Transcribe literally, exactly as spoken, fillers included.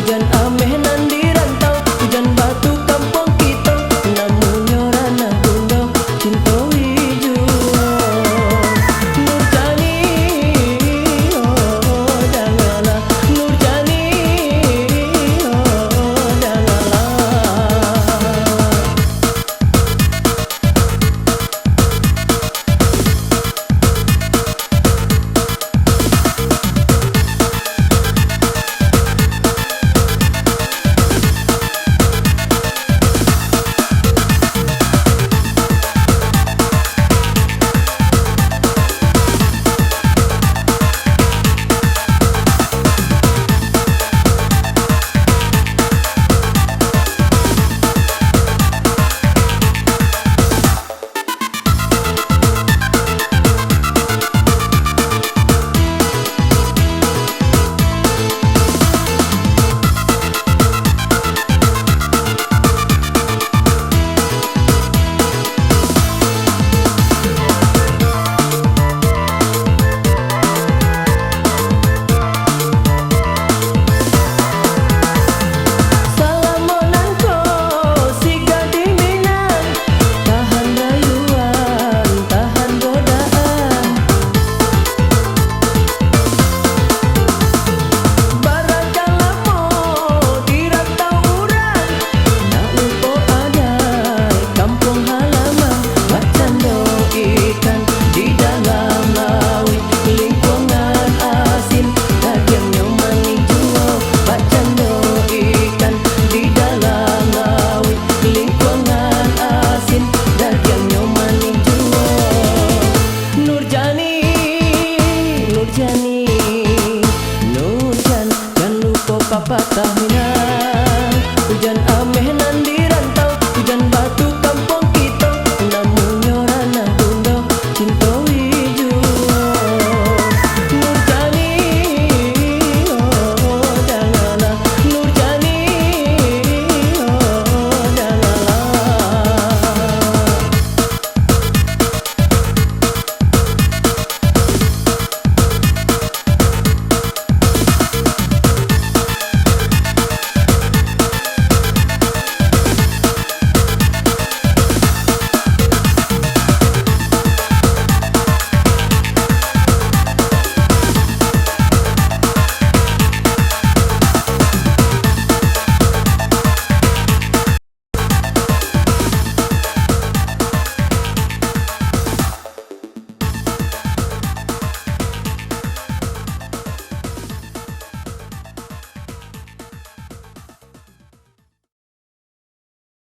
Jan ameh nan di rantau, ujan batu kampuang kito, namonyo ranah bundo, cinto ijuo. Nurjani, oh, dangalah, Nurjani, oh, dangalah. Salamo nangko si gadih Minang, tahan rayuan, tahan godaan. Barangkang lamo di rantau urang, nak lupo adaik kampuang halaman, bacando ikan di dalam lauik, lingkuangan asin, dagiangnyo manih juo, bacando ikan di dalam lauik, lingkuangan asin, dagiangnyo manih juo. Nurjani, Nurjani, Nurjan, jan lupo papatah Minang.